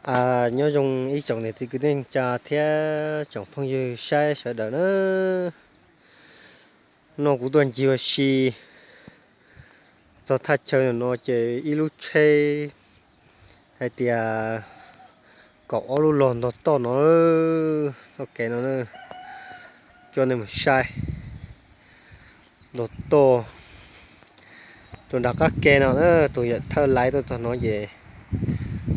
A, nyob zoo ib tsoom niam txiv kwv tij neej tsa thiab tsoom phooj ywg saib sawv daws na. No kuv tuaj ncig ua si txog thaj chaw no ces ib lub tsheb hais tias kaum ob lub log ntog toj no, txoj kev no coj nej mus saib. Ntog toj rau nram qab ke no na, tus yawm thawj laiv tuaj txog no ces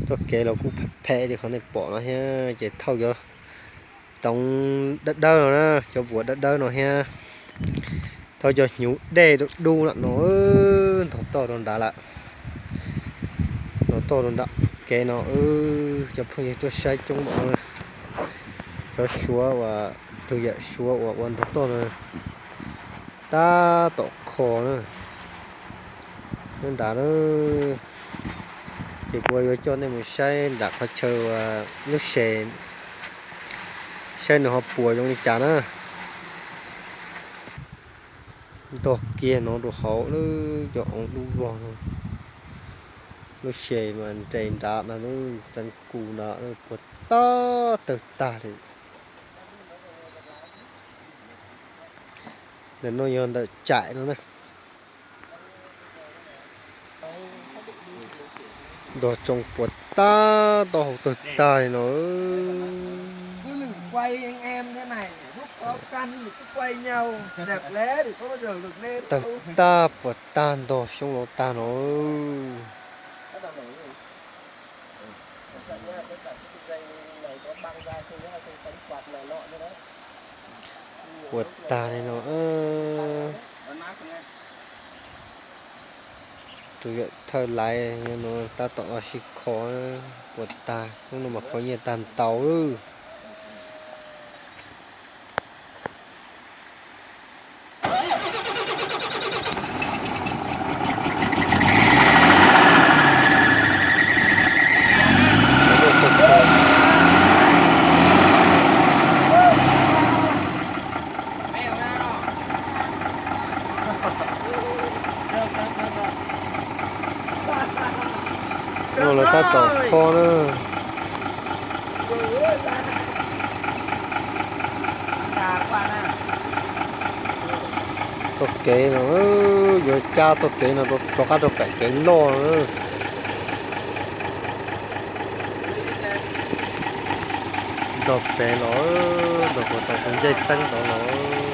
txoj kev los kuj phem phem li qhov nej pom no thiab, ces thauj cov toov dawb dawb no na, cov vuas dawb dawb no thiab, thauj cov hnyuv dej dub dub lawm no, ntog toj rau nrad lawm. Ntog toj rau nram kev no, cov phooj ywg tuaj saib coob npaum no. Cov Suav uas, tus yawm Suav uas ua ntog toj no tab tom kho na, nyob nrad na. Ces kuv yuav coj nej mus saib nram qhov chaw lub se, saib nws ho puas zoo li cas na. Ntog kiag no rau hauv lawm, cov oob dub vog no. Lub se mas nres nrad no, txeev kus nrad, puas tag tawg tag li. Ntawm no yog ntawm tsaim no na. Ntog tsoo puas tag, toj hauv tawg tag li no. Tawg tag puas tag, ntog xyoob laus tag no. Puas tag li no. Tus yawm thawj laiv no tab tom los sib kho, puas tag, hnub no mas kho nyiaj tag ntau lawm. No lawv tab tom kho na. Txoj kev no, yuav cab txoj kev no rov qab rau pem kev loj na. Ntog pem los, ntog puas tau tus ncej teeb tod los.